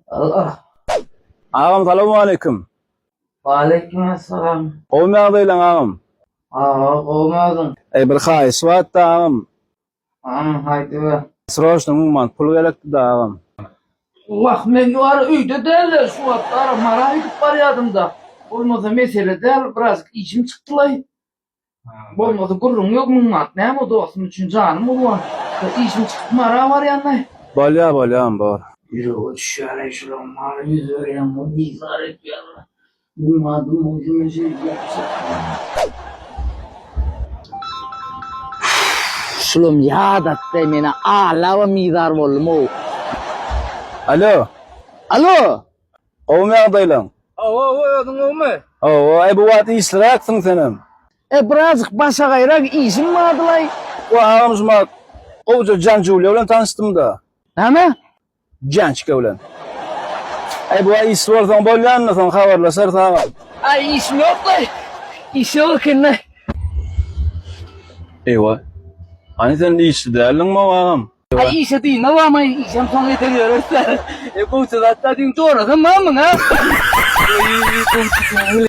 Allah. Agam salowmaleýkim. Waleýkim essalam. Gowumy ýagdaýlaň agam? Aga gowumy özüň? Eý bir haýyş bardy agam. Agam haýdyber. Sroçno 1000 manat pul gerekdi-de agam. Wah men bar öýde dälde şu wagt ara Mara gidip barýadymda. Bolmasa mesele däl birazjyk işim çykdylaý. Bolmasa gürrüň ýok 1000 manat näme o dostum üçin janym gurban. Işim çykyp Mara barýanlaý. Bolýa bolýam bor. Ýürege düşýäreý şulaň bary ýüz berýän bolup bizar edýärler. 1000 manadym bolsa men şeýdip ýapjak. Şulam ýadatdy meni alabam bizar boldum-ow. Alo. Alo. Gowumy ýagdaýlaň? Hawa, hawa, özüň gowumy? Hawa, eý bu wagt işliräksiň senem. E, birazjyk başagaýrak işim bardylaý. Wa agam şumat gowja Janjulýa bilen tanyşdym-da. Näme? Jançka bilen. Eý bu wagt işli bolsaň bolýandyr, soň habarlaşarys agam. Aý işim ýok-laý. Iş ýok eken-laý. Eýwa. Hany sen işli däldiňmi agam? Aý işe dynma barmaý, işem soň eder ýöreris-dä. E, gowja zat-da diýiň, jorasam barmyň, a? Eý, gowja.